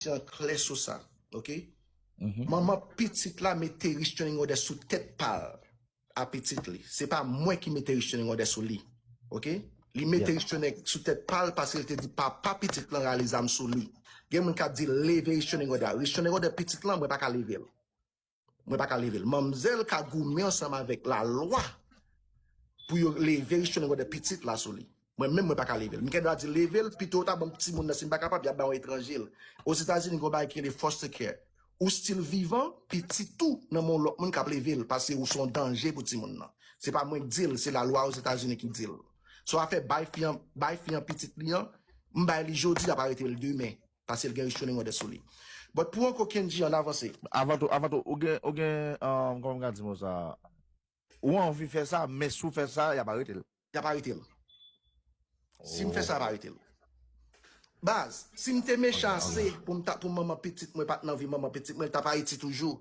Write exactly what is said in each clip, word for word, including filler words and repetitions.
Ti an klè sou sa, oke? Manman pitit la mete restraining order sou tèt pa l a pitit li. Se pa mwen ki mete restraining order sou li, oke? Li mete restraining sou tèt pa l paske l te di papa pitit lan rale zam sou li. Gen moun k ap di leve restraining order. Restraining order pitit lan, mwen pa ka leve l. Mwen pa ka leve l. Manmzèl ka goumen ansanm avèk lalwa pou yo leve restraining order pitit la sou li. Mwen menm, mwen pa ka leve l. M gen dwa di leve l, pito w ta ban m timoun nan, si m pa kapab, y ap ba yon etranje l. Ozetazini, gen yon bagay ki rele foster care. Ou still vivan, pitit ou nan men yon lòt moun k ap leve l, paske ou se yon danje pou timoun nan. Se pa mwen k di l, se lalwa Ozetazini ki di l. So afè bay fi an, bay fi an pitit li an, m bay li jodi, y ap arete l demen. Paske l gen restraining order sou li. But pou ankò Kendji, ann avanse. Avan tou, avan tou, ou gen, ou gen, um, kòman m ka di mo sa? Ou anvi fè sa, men si w fè sa, y ap arete l. Y ap arete l. Si m fè sa, y ap arete l. Baz, si m te mechan ase pou m ta, pou manman pitit mwen pa t nan vi manman pitit mwen, l t ap Ayiti toujou.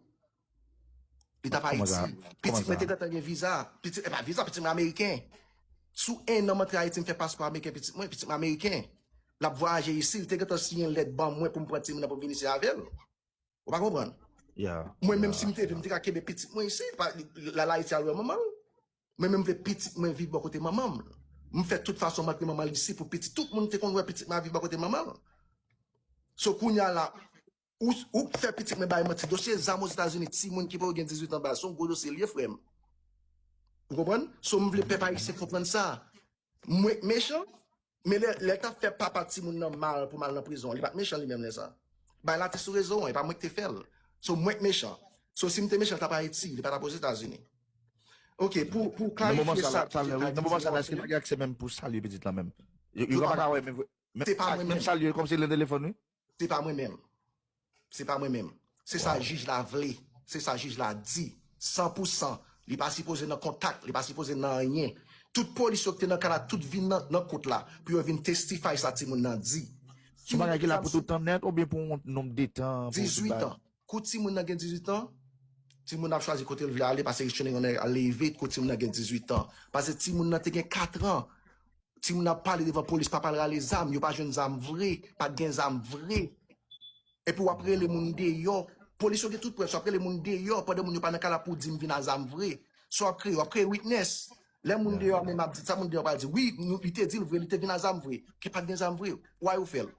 Li t ap Ayiti. Pitit mwen te gentan gen viza. Pitit, e pa viza, pitit mwen ameriken. Sou en an m antre Ayiti, m fè paspò ameriken pitit mwen, pitit mwen ameriken. L ap vwayaje isi, li te gentan siyen lèt ban mwen pou m pran timoun nan pou m vin isi avè l. Ou pa konprann? Mwen menm si m te vle, m te ka kenbe pitit mwen isi, pa, l al Ayiti al wè manman l. Mwen menm vle pitit mwen viv bò kote manman l. M fè tout fason m antre manman l isi pou pitit. Tout moun te konn wè pitit mwen ap viv bò kote manman l. So kounye a la, ou, ou fè pitit mwen bay manti. Dosye zam Ozetazini, timoun ki poko gen dizuit an baz, se yon gwo dosye l ye, frè m. Ou konprann? So m vle pèp ayisyen konprann sa. Mwen k mechan, men lè, lè l t ap fè papa timoun nan mal pou m al nan prizon, li pa t mechan li menm lè sa. Bagay la te sou rezo an, e pa mwen ki te fè l. So mwen k mechan. So si m te mechan, l t ap Ayiti, li pa t ap Ozetazini. Ok, pou, pou klarifye sa, sa, nan moman sa la, èske l pa gen aksè menm pou salye pitit la menm? Yo, yo pa ka wè menm, menm, se pa mwen menm, salye l kòmsi l nan telefòn, wi. Se pa mwen menm. Se pa mwen menm. Se sa jij la vle. Se sa jij la di. San pou san. Li pa sipoze nan kontak. Li pa sipoze nan anyen. Tout polis yo ki te nan kay la, tout vin nan, nan kout la pou yo vin testify sa timoun nan di. Se yon bagay ki la pou tout tan nèt oubyen pou yon nonb de tan, pou yon ti bagay? Dizuit an. Kou timoun nan gen dizuit an, timoun nan ap chwazi kote l vle ale, paske restraining order a leve kou timoun nan gen dizuit an. Paske timoun nan te gen kat an. Timoun ap pale devan polis, papa l rale zam, yo pa jwenn zam vre, pa t gen zam vre. Epi w ap rele moun deyò. Polis yo gen tout prèv, so w ap rele moun deyò pandan moun yo pa nan kay la pou w di m vin a zam vre. Sa w ap kreye, w ap kreye witness. Lè moun deyò a menm ap di, sa moun deyò a pral di, wi, nou, li te di l vre, li te vin a zam vre. Ke pa t gen zam vre. Why ou fè l?